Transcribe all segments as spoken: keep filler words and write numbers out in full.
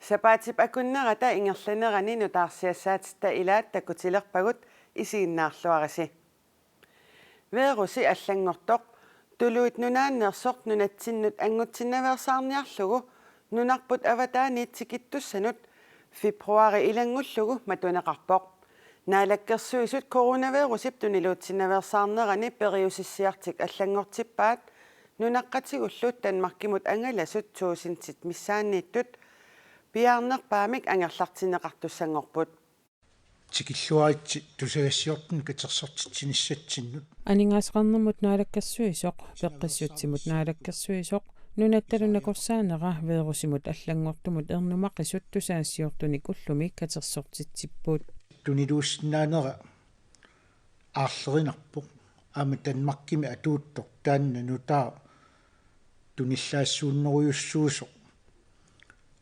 Sapaatip akunnerata ingerlanerani nutaarsiassaatitta ilaat takutilerpagut, isiginnaarluarisi. Virusi allanngortoq Tuluit Nunaanneersoq nunatsinnut anngutsinnaveersaarniarlugu nunarput avataaniit tikittussanut februaari ilanngullugu matuneqarpoq. Naalakkersuisut coronavirusip tuniluutsinnaveersaarnerani periusissiartik allanngortippaat nunaqqatigullu Danmarkimut angalasut tuusintit missaanniittut piaarnerpaamik angerlartinneqartussanngorput. Tikilluaritsi tusagassiortunut katersortitsinissatsinnut. Aningaasaqarnermut Naalakkersuisoq Peqqissutsimut Naalakkersuisoq nunattalu nakorsaanera virusimut allanngortumut ernumaqisut tusagassiortunik ullumi katersortitsipput. Tuniluussinnaanera aarlerinarpoq. Aamma Danmarkimi atuuttoq taanna nutaaq tunillaassuunnerujussuusoq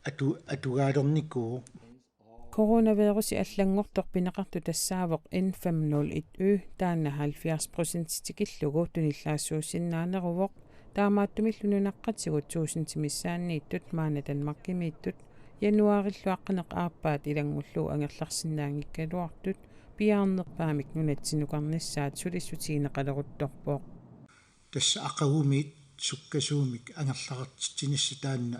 atu-, atugaalernikuuvoq. Coronavirusi allanngortoq pineqartoq tassaavoq N fem nul et Y, taanna halvfjerds procent tikillugu tunillaassuussinnaaneruvoq. Taamaattumillu nunaqqatigut tuusintit missaanniittut maanna Danmarkimiittut januaarillu aqqaneq-aappaat ilanngullugu angerlarsinnaanngikkaluartut piaarnerpaamik nunatsinnukarnissaat sulissutigineqaleruttorpoq. Tassa aqagumiit sukkasuumik angerlartitsinissaq taanna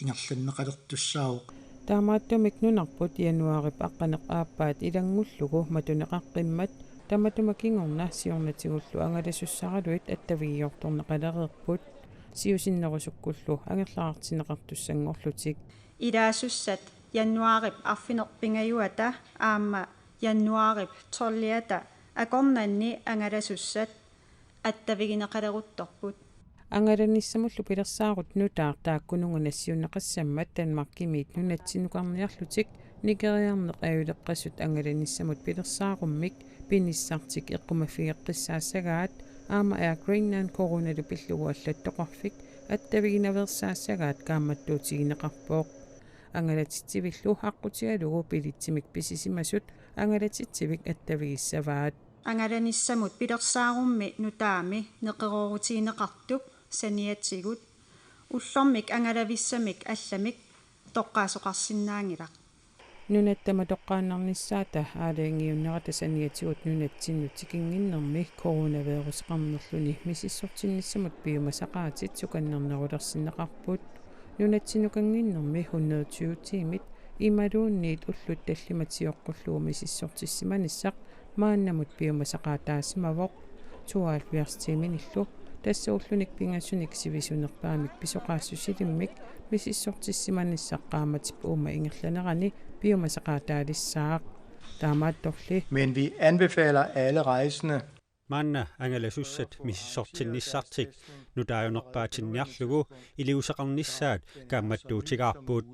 ingerlanneqalertussaavoq. Taamaattumik nunarput januaarip aqqaneq-aappaat ilanngullugu matuneqaqqimmat tamatuma kingorna siornatigullu angalasussaraluit attavigiortorneqalereerput, siusinnerusukkullu angerlartinneqartussanngorlutik. Ilaasussat januaarip arfineq-pingajuata aamma januaarip tolviata akornanni angalasussat attavigineqaleruttorput. Angalanissamullu pilersaarut nutaaq taakkununnga nassiunneqassammat Danmarkimiit nunatsinnukarniarlutik nikeriarneq ajuleqqasut angalanissamut pilersaarummik pinissartik eqqumaffigeqqissaassagaat aamma Air Greenland coronalu pillugu allattoqarfik attaviginaveersaassagaat kaammattuutigineqarpoq. Angalatitsivillu aqqutigalugu billetsimik pisisimasut angalatitsivik attavigissavaat. Angalanissamut pilersaarummi nutaami neqeroorutigineqartup saniatigut ullormik angalavissamik allamik toqqaasoqarsinnaanngilaq. Nunatta matoqqaannarnissaata aalajangiunnerata saniatigut nunatsinnut tikinnginnermi coronaviruseqarnerluni misissortinnissamut piumasaqaatit sukannarnerulersinneqarput. Nunatsinnukannginnermi hundrede tyve tiimit imaluunniit ullut tallimat sioqqullugu misissortissimanissaq maannamut piumasaqaataasimavoq, tooghalvfjerds tiiminillu, tassa ullunik pingasunik sivisunerpaamik pisoqaassusilimmik misissortissimanissaq qaammatip uuma ingerlanerani piumasaqaataalissaaq. Taamaattorli. Men vi anbefaler alle rejsende. Maanna angalasussat misissortinnissartik nutaajunerpaatinniarlugu iliuuseqarnissaat kaammattuutigaarput.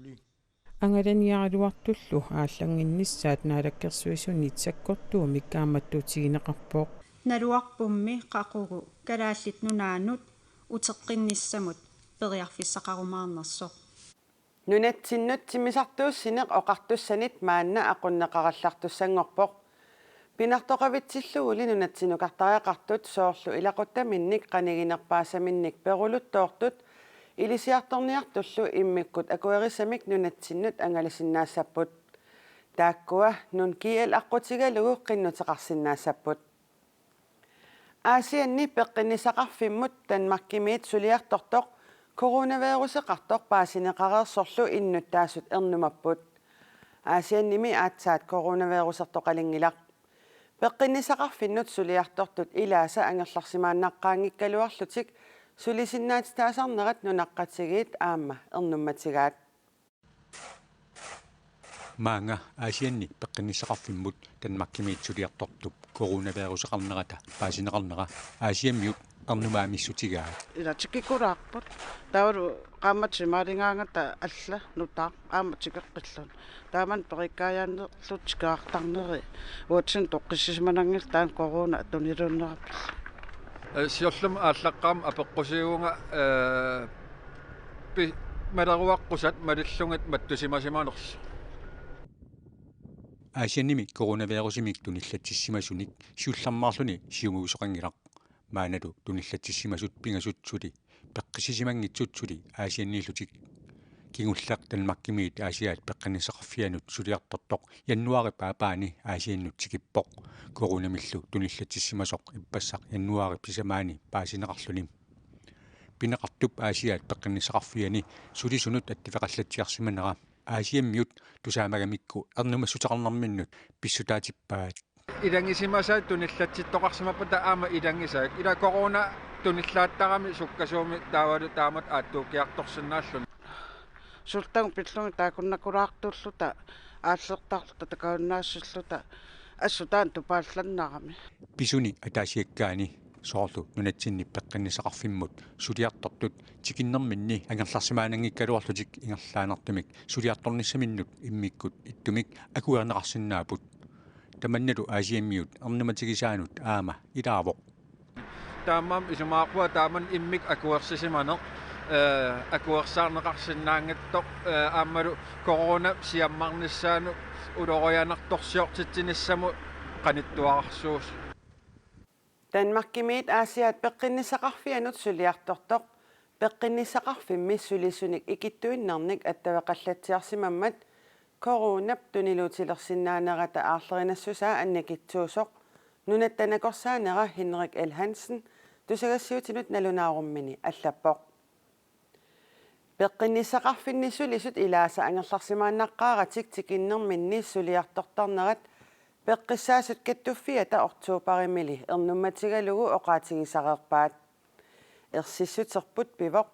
Angalaniaraluartullu aallanngornissaat Naalakkersuisuniit sakkortuumik kaammattuutigineqarpoq. Naluarpummi qaqugu Kalaallit Nunaannut uteqqinnissamut periarfissaqarumaarnersoq. Nunatsinnut timmisartuussineq oqartussanit maanna aqunneqarallartussanngorpoq. Pinartoqavitsilluguli nunatsinnukartariaqartut soorlu ilaquttaminnik qaniginerpaasaminnik peruluttoortut ilisiartorniartullu immikkut akuerisamik nunatsinnut angalasinnaassapput. Taakkua N G L aqqutigalugu qinnuteqarsinnaassapput. Aasianni peqqinnissaqarfimmut Danmarkimiit suliartortoq coronaviruseqartoq paasineqareersorlu innuttaasut ernumapput. Aasiannimi aatsaat coronavirusertoqalinngilaq. Peqqinnissaqarfinnut suliartortut ilaasa angerlarsimaannaqqaanngikkaluarlutik sulisinnaatitaasarnerat nunaqqatigiit aamma ernummatigaat. Maanga Aasianni peqqinnissaqarfimmut Danmarkimiit suliartortup coronaviruseqarnerata paasineqarnera Aasiammiut ernumaamissutigaat. Ila tikikulaarput. Taavalu qaammatit imaaligaangata alla nutaaq aamma tikeqqilluni. Taamani perikkaajaannerlu tikeqqaartarneri. Uatsinnut toqqissisimananngilaq taanna corona tuniluunnerappat. Siorlumi aallaqqaammut apeqqusiivunga, ee, pi-, maleruaqqusat malillugit mattusimasimanersut. Aasiannimi coronavirusimik tunillatsissimasunik siullermaarluni siumuisoqanngilaq. Maannalu tunillatsissimasut pingasut suli peqqissisimanngitsut suli Aasianniillutik. Kingulleq Danmarkimiit Aasiaat peqqinnissaqarfianut suliartortoq januaarip aappaani Aasiannut tikippoq. Coronamillu tunillatsissimasoq ippassaq januaarip sisamaani paasineqarluni. Pineqartup Aasiaat peqqinnissaqarfiani sulisunut attaveqallatsiarsimanera Aasiammiut tusaamagamikku ernumassuteqarnerminnut pissutaatippaat. Ilanngussimasai tunillatsittoqarsimappata aamma ilanngussai. Ila corona tunillaattarami sukkasuumik taavalu taamatut aattuukkiartorsinnaalluni. Sultagut pillugit taakkunnakkulaartulluta aallertarluta takunnaassalluta assut taanna tupaallannarami. Pisuni ataasiakkaani soorlu nunatsinni peqqinnissaqarfimmut suliartortut tikinnerminni angerlarsimaananngikkaluarlutik ingerlaannartumik suliartornissaminnut immikkut ittumik akuerineqarsinnaapput. Tamannalu Aasiammiut ernumatigisaanut aamma ilaavoq. Taamaammat isumaqarpunga taamani immikkut akuersisimaneq, ee, akuersaarneqarsinnaanngitsoq, ee, aammalu corona siammarnissaanut ulorianartorsiortitsinissamut qanittuararsuusoq. Danmarkimiit Aasiaat peqqinnissaqarfianut suliartortoq peqqinnissaqarfimmi sulisunik ikittuinnarnik attaveqallatsiarsimammat coronap tuniluutsilersinnaanerata aarlerinassusaa annikitsuusoq Nunatta Nakorsaanera Henrik L. Hansen tusagassiuutinut nalunaarummini allappoq. Peqqinnissaqarfinni sulisut ilaasa angerlarsimaannaqqaaratik tikinnerminni suliartortarnerat Peqqissaasut Kattuffiata oktoberimili ernummatigalugu oqaatigisareerpaat. Ersissuterput pivoq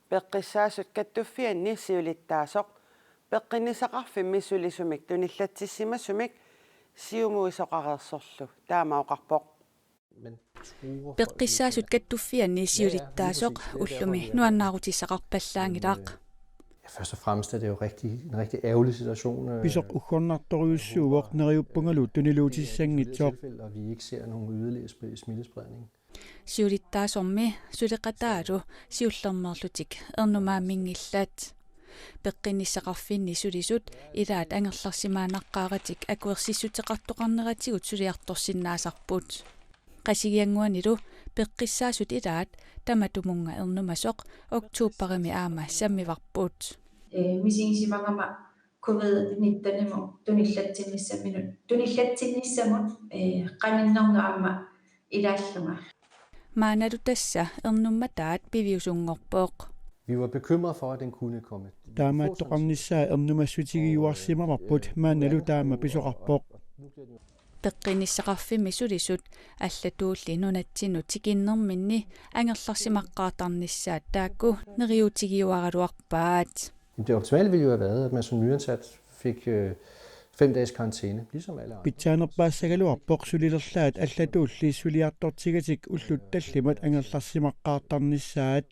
Peqqissaasut Kattuffianni siulittaasoq peqqinnissaqarfimmi sulisumik tunillatsissimasumik siumuisoqareersorlu taama oqarpoq. Peqqissaasut Kattuffianni siulittaasoq ullumi nuannaarutissaqarpallaanngilaq. Ja, først og fremmest er det jo rigtig, en rigtig ærgerlig situation, øh, Pisoq uggornartorujussuuvoq neriuppungalu tuniluutissanngitsoq. Tilfælde, og vi ikke ser nogen yderligere spre-, smittespredning. Siulittaasormi suleqataalu siullermeerlutik ernumaamminngillat. Peqqinnissaqarfinni sulisut ilaat angerlarsimaannaqqaaratik akuersissuteqartoqarneratigut suliartorsinnaasarput. Qasigiannguanilu peqqissaasut ilaat tamatumunnga ernumasoq oktoberimi aamma sammivarput. Ee, misigisimagama covid nittenimut tunillatsinnissaminut, tunillatsinnissamut, ee, qaninnermut aamma ilaallunga. Maannalu tassa ernummataat piviusunngorpoq. Vi var bekymret for, at den kunne komme. Taamaattoqarnissaa ernumassutigiuarsimavarput maannalu taama pisoqarpoq. Peqqinnissaqarfimmi sulisut allatuulli nunatsinnut tikinnerminni angerlarsimaqqaartarnissaat taakku neriuutigiuaraluarpaat. Det optimale ville jo have været, at man som nyansat fik, øh, fem dages karantæne, ligesom alle andre. Pitsaanerpaassagaluarpoq sulilerlaat allatuulli suliartortigatik ullut tallimat angerlarsimaqqaartarnissaat.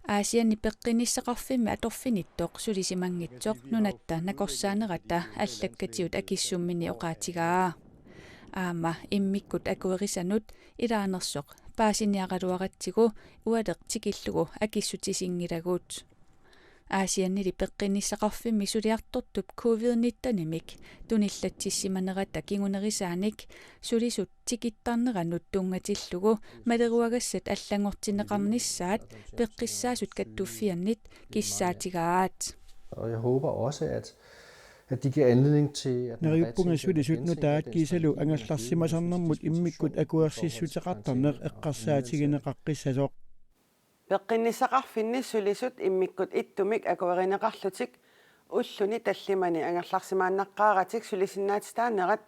Aasianni peqqinnissaqarfimmi atorfinittoq sulisimanngitsoq Nunatta Nakorsaanerata allakkatigut akissummini oqaatigaa. Aamma immikkut akuerisanut ilaanersoq paasiniaraluaratsigu ualeq tikillugu akissutisinngilagut. Aasiannili peqqinnissaqarfimmi suliartortup covid nittenimik tunillatsissimanerata kingunerisaanik sulisut tikittarneranut tunngatillugu maleruagassat allanngortinneqarnissaat Peqqissaasut Kattuffiannit kissaatigaat. Og jeg håber også, at, at det giver anledning til, at man Neriuppunga reattænker den sulisut danske nutaat model, kiisalu den, som vi har angerlarsimasarnermut gennemsnittet immikkut akuersissuteqartarneq eqqarsaatigineqaqqissasoq. Peqqinnissaqarfinni sulisut immikkut ittumik akuerineqarlutik ulluni tallimani angerlarsimaannaqqaaratik sulisinnaatitaanerat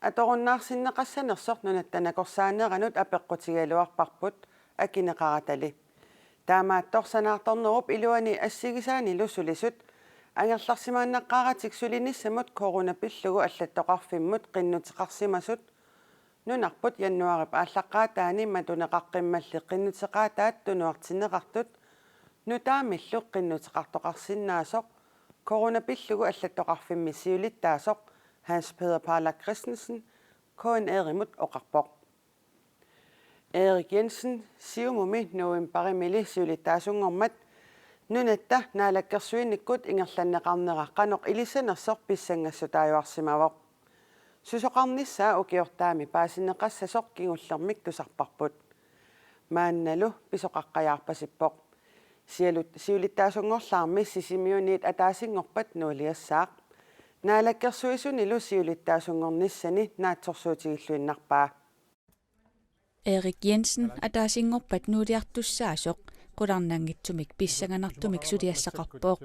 atorunnaarsinneqassanersoq Nunatta Nakorsaaneranut apeqqutigaluarparput akineqaratali. Taamaattoq sanaartornerup iluani assigisaanilu sulisut angerlarsimaannaqqaaratik sulinissamut corona pillugu allattoqarfimmut qinnuteqarsimasut nunarput januaarip aallaqqaataani matuneqaqqimmalli qinnuteqaataat tunuartinneqartut nutaamillu qinnuteqartoqarsinnaasoq corona pillugu allattoqarfimmi siulittaasoq Hans Peder Parlak Christensen K N R-imut oqarpoq. Erik Jensen Siumumi novembarimili siulittaasunngormat nunatta naalakkersuinikkut ingerlanneqarnera qanoq ilissanersoq pissangassutaajuarsimavoq. Susoqarnissaa ukiortaami paasineqassasoq kingullermik tusarparput. Maannalu pisoqaqqajaarpasippoq. Sialut-, siulittaasunngorlaarmi Sisimiuniit ataasinngorpat nuuliassaaq. Naalakkersuisunilu siulittaasunngornissani naatsorsuutigilluinnarpaa. Erik Jensen ataasinngorpat nuuliartussaasoq qularnanngitsumik pissanganartumik suliassaqarpoq.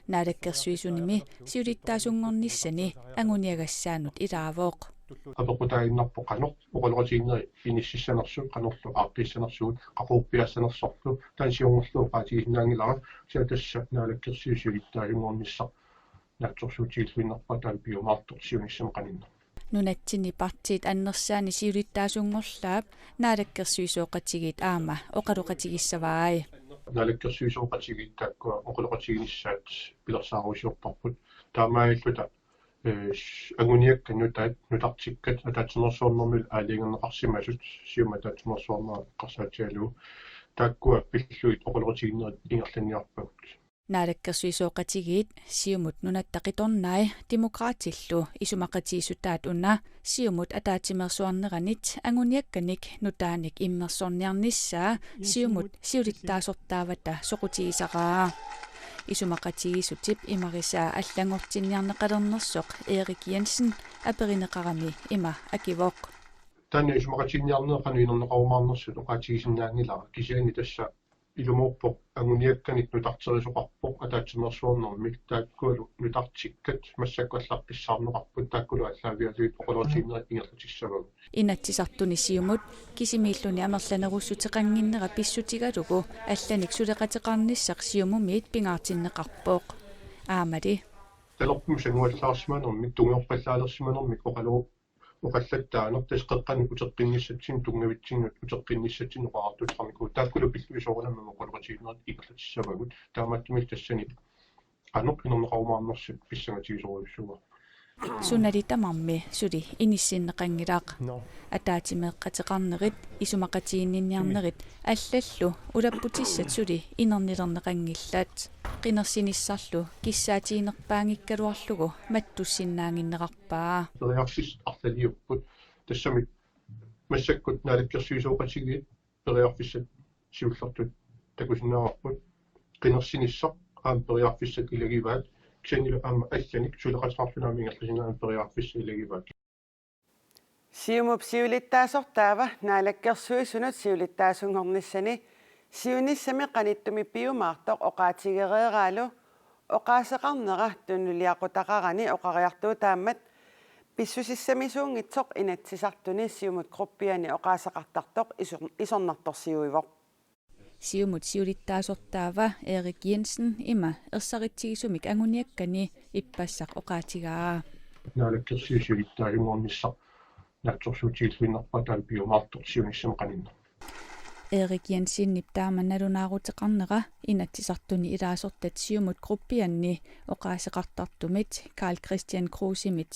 Naalakkersuisunimi siulittaasunngornissani anguniagassaanut ilaavoq. Apeqqutaaginnarpoq qanoq oqaloqatigiinnerit inississanersut, qanorlu aaqqiissanersugut, qaqugu piaassanersorlu, taanna siunnerlugu oqaatigisinnaanngilara, kisianni tassa Naalakkersuisut siulittaasunngornissaq naatsorsuutigilluinnarpaa taanna piumaartoq siunissami qaninneq. Nunatsinni partiit annersaanni siulittaasunngorlaap naalakkersuisooqatigiit aamma oqaloqatigissavai. Naalakkersuisooqatigiit taakkua oqaloqatiginissaat pilersaarusiorparput. Taamaalilluta, eh, anguniakkat nutaat nutartikkat ataatsimeersuarnermilu aalajangerneqarsimasut, Siumup ataatsimeersuarnera eqqarsaatigalugu, taakkua pillugit oqaloqatigiinnerit ingerlanniarpagut. Naalakkersuisooqatigiit Siumut Nunatta Qitornai Demokraatillu isumaqatigiissutaat una Siumut ataatsimeersuarneranit anguniakkanik nutaanik immersorniarnissaa Siumut siulittaasortaavata soqutigisaraa. Isumaqatigiissutip imarisaa allanngortinniarneqalernersoq Erik Jensen aperineqarami ima akivoq. Taanna isumaqatiginninniarneq qanoq inerneqarumaarnersut oqaatigisinnaanngilara, kisianni tassa ilumoorpoq anguniakkanik nutarterisoqarpoq ataatsimeersuarnermik, taakkualu nutartikkat massakkut allaqqissaarneqarput, taakkulu aallaavigalugit oqaloqatigiinnerit ingerlatissavagut. Inatsisartuni Siumut kisimiilluni amerlanerussuteqannginnera pissutigalugu allanik suleqateqarnissaq Siumumiit pingaartinneqarpoq. Aammali. Talerpum sanguallaarsimanermik, tungujorpallaalersimanermik oqalu-, oqallattaaneq, tassa qeqqanut uteqqinnissatsinnut tunngavitsinnut uteqqinnissatsinnut oqariartuuteqarnikuuvoq, taakkulu pillugit soorunami oqaloqatigiinnerit ingerlatissavagut, taamaattumillu tassani qanoq inerneqarumaarnersut pissangatigisorujussuuara. Sunali tamarmi suli inissinneqanngilaq. Nå. Ataatsimeeqateqarnerit, isumaqatiginninniarnerit allallu ulapputissat suli inernilerneqanngillat. Qinersinissarlu kissaatiginerpaanngikkaluarlugu mattussinnaannginnerarpaa. Periarfissat arlaliupput. Tassami massakkut naalakkersuisooqatigiit periarfissat siullertut takusinnaavarput. Qinersinissaq aamma periarfissat ilagivaat. Kisiannilu aamma allanik suleqateqarluni aamma ingerlasinnaaneq periarfissat ilagivaat. Siumup siulittaasortaava Naalakkersuisunut siulittaasunngornissani siunissami qanittumi piumaartoq oqaatigereeraalu oqaaseqarnera tunuliaqutaqarani oqariartuutaammat pissusissamisuunngitsoq Inatsisartuni Siumut gruppiani oqaaseqartartoq isor-, isornartorsiuivoq. Siumut siulittaasortaava Erik Jensen ima ersaritsigisumik anguniakkani ippassaq oqaatigaa. Naalakkersuisut siulittaasunngornissaq naatsorsuutigilluinnarpaa taanna piumaartoq siunissami qaninneq. Erik Jensenip taama nalunaaruteqarnera Inatsisartuni ilaasortat Siumut gruppianni oqaaseqartartumit Karl Kristian Krusemit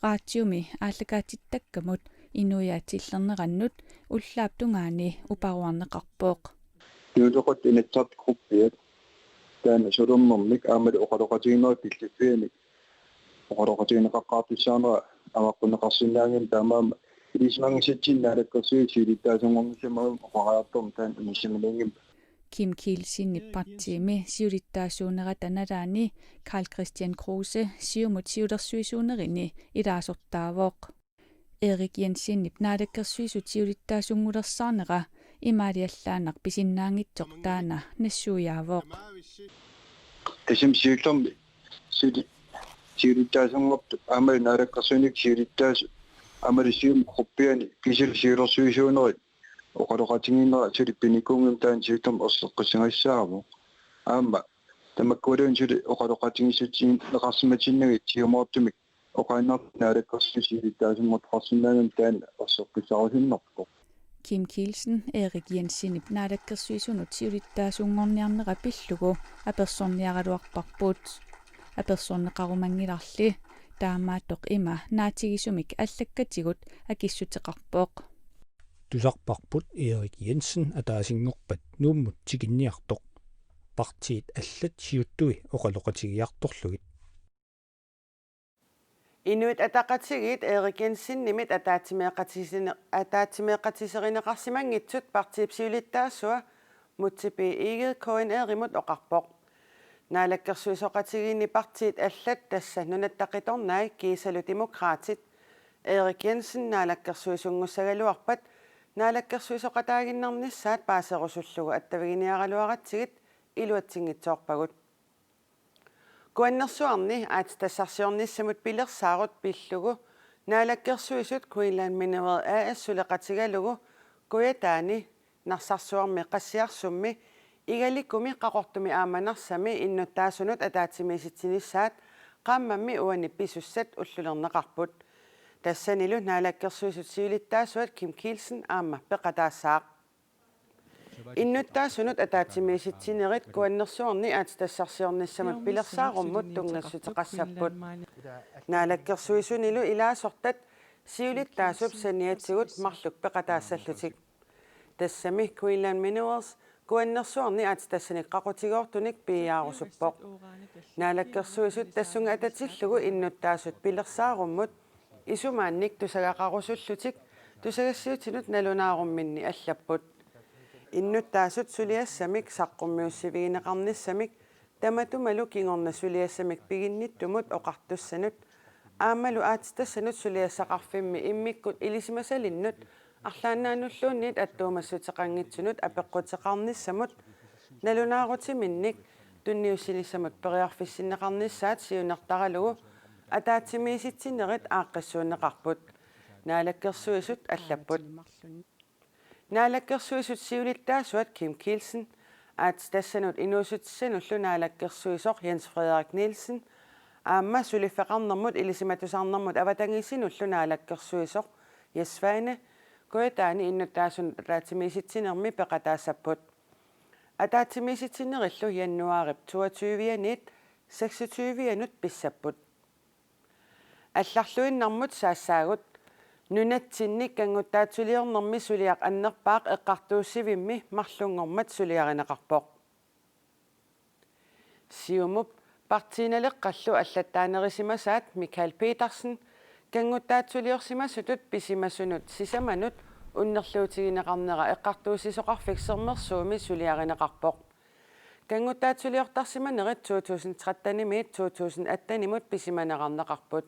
raatiumi aallakaatittakkamut inuiaat tillernerannut ullaap tungaani uparuarneqarpoq. Nuulequt Inatsisartut gruppiat taanna sulernermik aammalu oqaloqatigiinnerit killiffianni oqaloqatigineqaqqaartussaanera avaqqunneqarsinnaanngilaq, taamaammat ilisimanngitsunik Naalakkersuisut siulittaasunngornissamut oqariartormat taanna inissinninngimmata. Kim Kielsenip partiimi siulittaasuunerata nalaani Karl Kristian Kruse Siumut siulersuisuunerini ilaasortaavoq. Erik Jensenip Naalakkersuisut siulittaasunngulersaanera imaaliallaannaq pisinnaanngitsoq taanna nassuiaavoq. Tassami siullermi siuli-, siulittaasunngortut aammalu Naalakkersuinikkut siulittaasut aammalu Siumut gruppiani kisianni siulersuisuunerit oqaloqatigiinnerat suli pinikuunngimmat taanna siullermik erseqqissagassaraarpoq. Aamma tamakkualuunniit suli oqaloqatigiissutinneqarsimatinnagit siumoortumik oqaannartumik Naalakkersuisut siulittaasunngortoqarsinnaanani taanna erseqqissarusunnarpoq. Kim Kielsen Erik Jensenip Naalakkersuisunut siulittaasunngorniarnera pillugu apersorniaraluarparput. Apersorneqarumanngilarli, taamaattoq ima naatigisumik allakkatigut akissuteqarpoq. Tusarparput Erik Jensen ataasinngorpat Nuummut tikinniartoq. Partiit allat siuttui oqaloqatigiartorlugit. Inuit Ataqatigiit Erik Jensenimit ataatsimeeqatisine-, ataatsimeeqatiserineqarsimanngitsut partiip siulittaasua Múte B. Egede K N R-imut oqarpoq. Naalakkersuisooqatigiinni partiit allat, tassa Nunatta Qitornai kiisalu Demokraatit, Erik Jensen naalakkersuisunngussagaluarpat, naalakkersuisooqataaginnarnissaat paaserusullugu attaviginiaraluaratsigit iluatsinngitsoorpagut. Kuannersuarni aatsitassarsiornissamut pilersaarut pillugu naalakkersuisut Greenland Mineral A/S suleqatigalugu Kujataani Narsarsuarmi Qassiarsummi, Igalikumi, Qaqortumi aamma Narsami innuttaasunut ataatsimiisitsinissaat qaammammi uani pisussat ullulerneqarput. Tassanilu naalakkersuisut siulittaasuat Kim Kielsen aamma peqataassaaq. Innuttaasunut ataatsimiisitsinerit kuannersuarni aatsitassarsiornissamut pilersaarummut tunngassuteqassapput. Naalakkersuisunilu ilaasortat siulittaasup saniatigut marluk peqataassallutik. Tassami Greenland Minerals kuannersuarni aatsitassanik qaqutigoortunik piiaarusuppoq. Naalakkersuisut tassunga atatillugu innuttaasut pilersaarummut isumaannik tusagaqarusullutik tusagassiuutinut nalunaarumminni allapput. Innuttaasut suliassamik saqqummiussivigineqarnissamik tamatumalu kingorna suliassamik piginnittumut oqartussanut aammalu aatsitassanut suliassaqarfimmi immikkut ilisimasalinnut arlaannaanulluunniit attuumassuteqanngitsunut apeqquteqarnissamut nalunaarutiminnik tunniussinissamut periarfissinneqarnissaat siunertaralugu ataatsimiisitsinerit aaqqissuunneqarput, naalakkersuisut allapput. Naalakkersuisut siulittaasuat Kim Kielsen, aatsitassanut inuussutissanullu naalakkersuisoq Jens Frederik Nielsen aamma suliffeqarnermut ilisimatusarnermut avatangiisinullu naalakkersuisoq Jess Svane Kujataani innuttaasunut ataatsimiisitsinermi peqataassapput. Ataatsimiisitsinerillu januaarip toogtyve-aniit seksogtyve-anut pissapput. Allarluinnarmut saassaagut. Nunatsinni kannguttaatsuliornermi suliaq annerpaaq eqqartuussivimmi marlunngormat suliarineqarpoq. Siumup partiinaleqqallu allattaanerisimasaat Michael Petersen kannguttaatsuliorsimasutut pisimasunut sisamanut unnerluutigineqarnera Eqqartuussisoqarfik Sermersuumi suliarineqarpoq. Kannguttaatsuliortarsimanerit to tusind tretten-imiit to tusind atten-imut pisimanerarneqarput.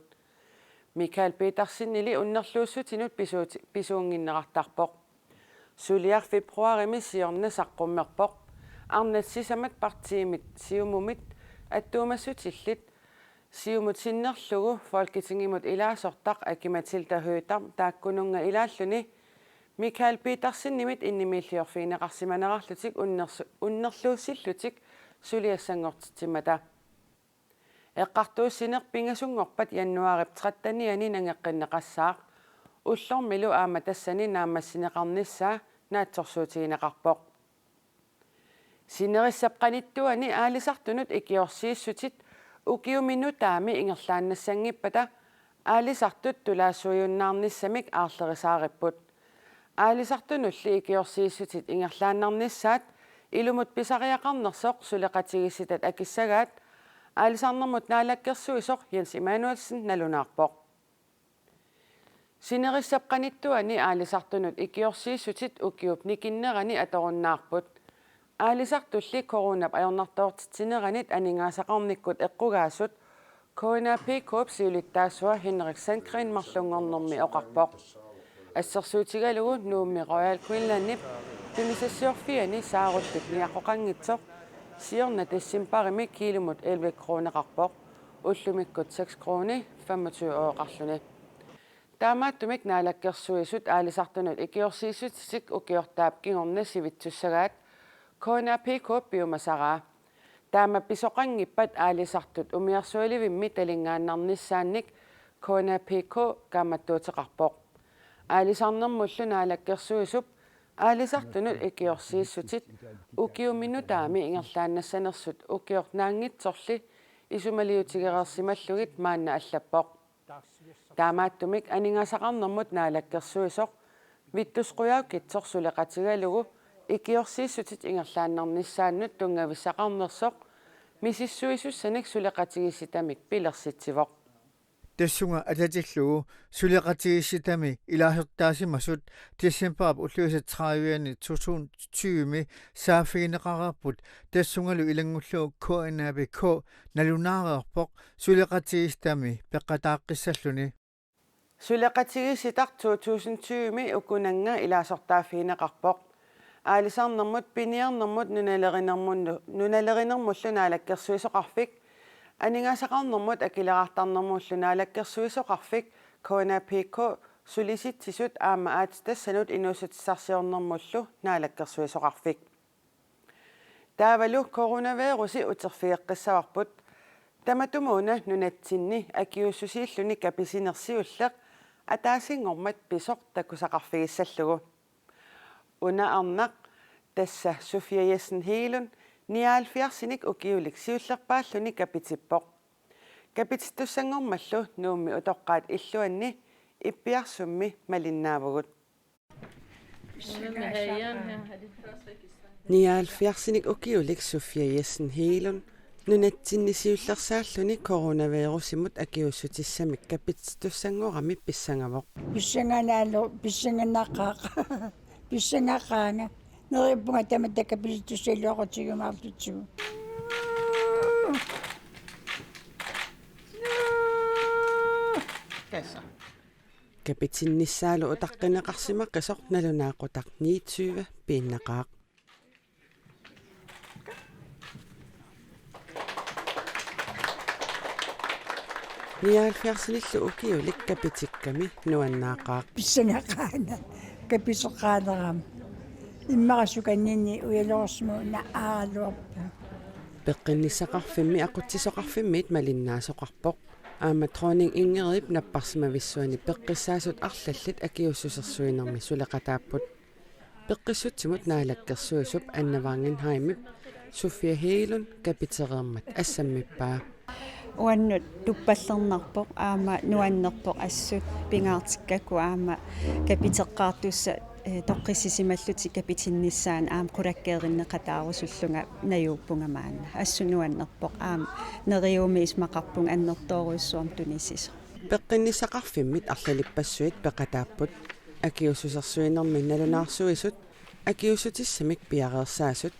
Michael Petersenili unnerluussutinut pisuut-, pisuunnginnerartarpoq. Suliaq februarimi siorna saqqummerpoq. Arnat sisamat partiimit Siumumit attuumassutillit, Siumut sinnerlugu Folketingimut ilaasortaq Aki-Matilda Høegh-Dam taakkununnga ilaalluni Michael Petersenimit innimiilliorfigineqarsimanerarlutik unnersu-, unnerluussillutik suliassanngortitsimmata. Eqqartuussineq pingasunngorpat januaarip tretten-iani nangeqqinneqassaaq. Ullormilu aamma tassani naammassineqarnissaa naatsorsuutigineqarpoq. Sinerissap qanittuani aalisartunut ikiorsiissutit ukiumi nutaami ingerlaannassanngippata aalisartut tulaassuajunnaarnissamik aarlerisaaripput. Aalisartunulli ikiorsiissutit ingerlaannarnissaat ilumut pisariaqarnersoq suleqatigiissitat akissagaat aalisarnermut naalakkersuisoq Jens Immanuelsen nalunaarpoq. Sinerissap qanittuani aalisartunut ikiorsiissutit ukiup nikinnerani atorunnaarput. Aalisartulli coronap ajornartoortitsineranit aningaasaqarnikkut eqqugaasut K N A P K-p siulittaasua Henrik Sandgreen marlunngornermi oqarpoq. Assersuutigalugu Nuummi Royal Greenlandip tunisassiorfiani saarullik niaqoqanngitsoq siorna decembarimi kiilumut elleve kroneqarpoq, ullumikkut seks kroni femogtyve øreqarluni. Taamaattumik naalakkersuisut aalisartunut ikiorsiissutitik ukiortaap kingorna sivitsussagaat K N A P K piumasaraa. Taama pisoqanngippat aalisartut umiarsualivimmi talinngaannarnissaannik K N A P K kaammattuuteqarpoq. Aalisarnermullu naalakkersuisup aalisartunut ikiorsiissutit ukiumi nutaami ingerlaannassanersut ukiornaanngitsorli isumaliutigereersimallugit maanna allappoq. Taamaattumik aningaasaqarnermut naalakkersuisoq Vittus Qujaukitsoq suleqatigalugu ikiorsiissutit ingerlaannarnissaannut tunngavissaqarnersoq misissuisussanik suleqatigiissitamik pilersitsivoq. Tassunga atatillugu suleqatigiissitami ilaasortaasimasut decembarip ulluisa tredive-ani to tusind tyve-mi saaffigineqareerput, tassungalu ilanngullugu K N A P K nalunaareerpoq suleqatigiissitami peqqataaqqissalluni. Suleqatigiissitaq to tusind tyve-mi ukunannga ilaasortaaffigineqarpoq. Aalisarnermut, piniarnermut nunalerinermullu, nunalerinermullu naalakkersuisoqarfik, aningaasaqarnermut akileraartarnermullu naalakkersuisoqarfik, K N A P K sulisitsisut aamma aatsitassanut inuussutissarsiornermullu naalakkersuisoqarfik. Taavalu coronavirusi uterfigeqqissavarput. Tamatumuuna nunatsinni akiuussusiilluni kapisineq siulleq ataasinngormat pisoq takusaqarfigissallugu. Una arnaq, tassa Sofia Jessen Hegelund, nioghalvfjerdsinik ukiulik siullerpaalluni kapitippoq. Kapitittussanngormallu Nuummi utoqqaat illuanni Ippiarsummi malinnaavugut. Nioghalvfjerdsinik ukiulik Sofia Jessen Hegelund nunatsinni siullersaalluni coronavirusimut akiuussutissamik kapitittussanngorami pissangavoq. Pissanganaalu-, pissanganaqaaq. Pissangaqaanga. Neriuppunga tamatta kapitittussalluaqutigiumaartutsigu. Tassa. Kapitinnissaalu utaqqineqarsimaqisoq nalunaaqutaq niogtyve piinnaqaaq. Nioghalvfjerdsinillu ukiulik kapitikkami nuannaaqaaq. Pissangaqaanga, kapiteqaanerama. Immaqa sukanninni ujalorsimu naaraluarpu. Peqqinnissaqarfimmi aqutsisoqarfimmiit malinnaasoqarpoq. Aamma Dronning Ingridip napparsimavissuani peqqissaasut arlallit akiuussusersuinermi suleqataapput. Peqqissutsimut naalakkersuisup Anna Wangenheimip Sofia Hegelund kapitereermat assammippaa. Uannut tuppallernarpoq aamma nuannerpoq assut pingaartikkakku aamma kapiteqqaartussat, eh, toqqissisimallutik kapitinnissaannut aamma qulakkeerinneqataarusullunga najuuppunga maanna. Assut nuannerpoq aamma neriuumik isumaqarpunga annertoorujussuarmik tunisisoq. Peqqinnissaqarfimmit arlalippassuit peqataapput. Akiuussusersuinermi nalunaarsuisut, akiuussutissamik piareersaasut,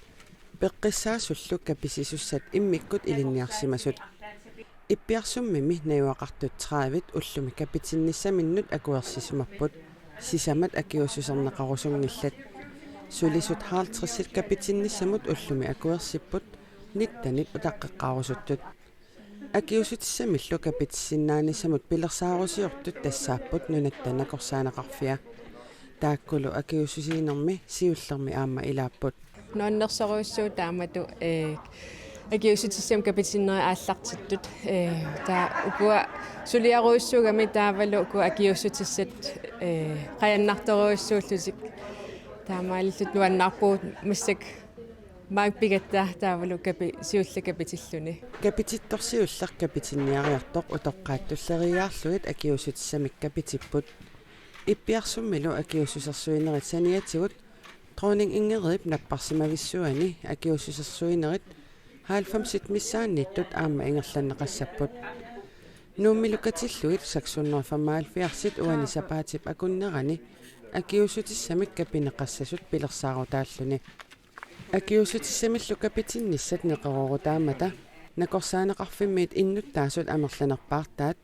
peqqissaasullu kapisisussat immikkut ilinniarsimasut. Ippiarsummimi najugaqartut tredive ullumi kapitinnissaminnut akuersisimapput. Sisamat akiuussuserneqarusunngillat. Sulisut halvtredsit kapitinnissamut ullumi akuersipput, nittenit utaqqeqqaarusuttut. Akiuussutissamillu kapitissinnaanissamut pilersaarusiortut tassaapput Nunatta Nakorsaaneqarfia. Taakkulu akiuussusiinermi siullermi aamma ilaapput. Nuannersorujussuuvoq taamatut, eh, akiuussutissamik kapitinneri aallartittut. Eh, taava ukua suliarujussuugamik taavalu ukua akiuussutissat, eh, qajannartorujussuullutik. Taamaalillutik nuannaarpugut massakkut maanga pigatta taavalu kapi-, siulleq kapitilluni. Kapitittoq siulleq kapitinniariartoq utoqqaat tulleriiaarlugit akiuussutissamik kapitipput. Ippiarsummilu akiuussusersuinerit saniatigut Dronning Ingridip napparsimavissuani akiuussusersuinerit halvfemsit missaanniittut aamma ingerlanneqassapput. Nuummilu katillugit seks hundrede og femoghalvfjerdsit uani sapaatip akunnerani akiuussutissamik kapineqassasut pilersaarutaalluni. Akiuussutissamillu kapitinnissat neqeroorutaammata nakorsaaneqarfimmiit innuttaasut amerlanerpaartaat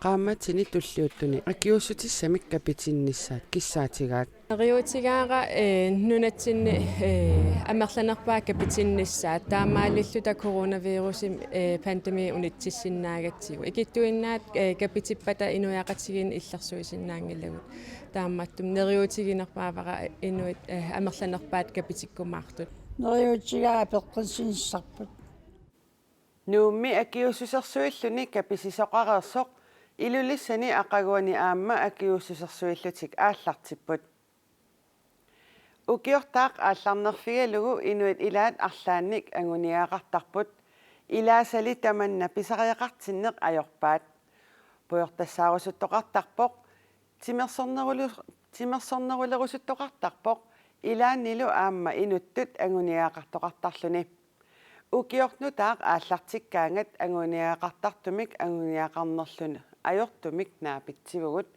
qaammatini tulliuttuni akiuussutissamik kapitinnissaat kissaatigaat. Neriuutigaara, eh, nunatsinni, eh, amerlanerpaat kapitinnissaat taamaalilluta coronavirusip, eh, pandemi unitsissinnaagatsigu. Ikittuinnaat, eh, kapitippata inuiaqatigiinni illersuisinnaanngilagut. Taamaattumik neriuutiginerpaavara inuit, eh, amerlanerpaat kapitikkumaartut. Neriuutigaara peqqissinissarput. Nuummi akiuussusersuilluni kapisisoqareersoq Ilulissani aqaguani aamma akiuussusersuillutik aallartipput. Ukiortaaq aallarnerfigalugu inuit ilaat arlaannik anguniagaqartarput, ilaasali tamanna pisariaqartinneq ajorpaat. Pujortassaarusuttoqartarpoq, timersornerulu-, timersornerulerusuttoqartarpoq, ilaannilu aamma inuttut anguniagaqartoqartarluni. Ukioq nutaaq aallartikkaangat anguniagaqartartumik anguniagaqarnerluni ajortumik naapitsivugut.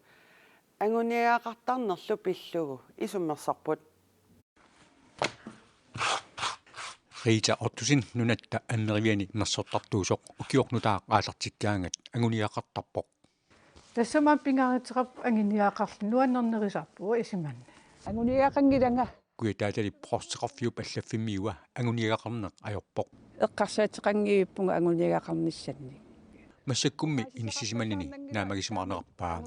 Anguniagaqartarnerlu pillugu isummersorput. Rita Ottosen nunatta Anneriviani mersortartuusoq ukioq nutaaq aallartikkaangat anguniagaqartarpoq. Tassami pingaaruteqarpoq anguniagaqarluni, nuannernerusarpoq isumanni. Anguniagaqanngilanga. Kujataatali Provsteqarfiup allaffimmiua anguniagaqarneq ajorpoq. Eqqarsaateqanngivippunga anguniagaqarnissannik. Massakkummi inissisimanini naammagisimaarnerarpaa.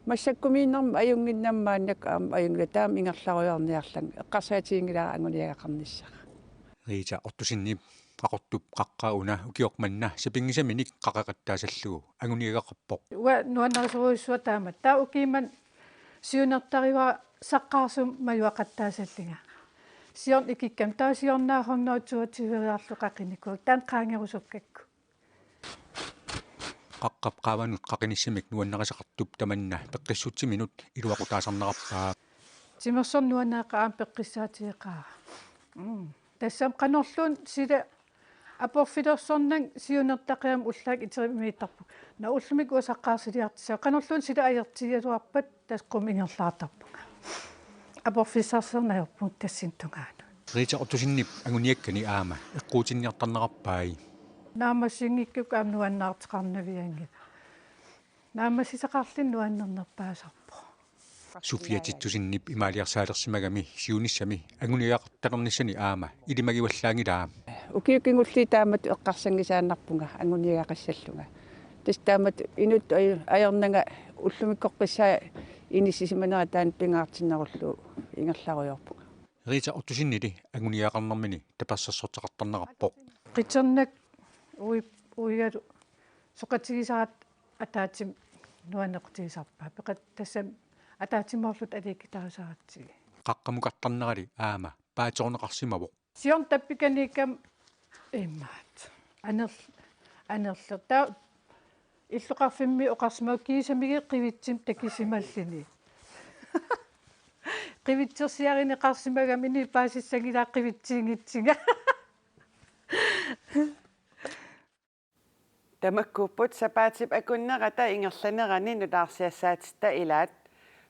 Massakkumiinnermi ajunnginnama maannakkut aamma ajunngilaq, taama ingerlarujoorniarlanga, eqqarsaatiginngilara anguniagaqarnissara. Rita Ottosenip Qaqortup qaqqaa una ukioq manna sapinngisaminik qaqeqattaasallugu anguniagaqarpoq. Uanga nuannarisorujussuara taamatut. Taava ukiumut siunertariuara saqqaarsumik majuaqattaasallunga. Siorna ikikkami, taava siorna hundrede toogtyveriarlugu qaqinikuuara, taanna qaangerusukkakku. Qaqqap qaavanut qaqinissamik nuannarisaqartup tamanna peqqissutsiminut iluaqutaasarnerarpaa. Timersorneq nuannareqaara, aamma peqqissaatigeqaara. Mm. Tassami qanorluunniit sila aporfilersornanga siunertaqigamik ullaaq iteriumiittarpunga. Naa, ullumikkut uanga saqqaarsiliartussaavat. Qanorluunniit sila ajortigigaluarpat tassa qummut ingerlaartarpunga. Aporfissarsiorneq ajorpunga tassani tungaanut. Rita Ottosenip anguniakkani aamma eqquutinniartarnerarpai. Naammassinngikkukku aamma nuannaarteqarnavianngilaq. Naammassisaqarluni nuannernerpaasarpoq. Sofia Titusenip imaaliarsaalersimagami siunissami anguniagaqartalernissani aamma ilimagivallaanngilaa. Ukiut kingulliit taamatut eqqarsanngisaannarpunga anguniagaqassallunga. Tassa taamatut inuttut aju-, ajornanga ullumikkoqqissaaq inissisimanera taanna pingaartinnerullugu ingerlarujoorpunga. Rita Ottosenili anguniagaqarnermini tapersersorteqartarnerarpoq. Qiternak ui-, uigalu soqutigisaratta ataatsimut nuannequtigisarpaa. Peqat-, tassami ataatsimoorluta aliikkutaasaratsigu. Qaqqamukartarnerali aamma paateruneqarsimavoq. Siorna tappikaniikkama imaattoq. Aner-, anerler. Taava illoqarfimmi oqarsimavoq kiisamigit qivitsimik takusimalluni. Qivitsersiarineqarsimagami inuit paasissanngilaat qivitsiinngitsunga. Tamakkuupput sapaatip akunnerata ingerlanerani nutaarsiassaatitta ilaat.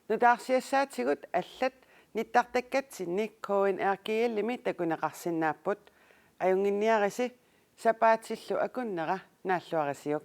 Nutaarsiassaatigut allat nittartakkatsinni K N R G L-imi takuneqarsinnaapput. Ajunnginniarisi, sapaatillu akunnera naalluarisiuk.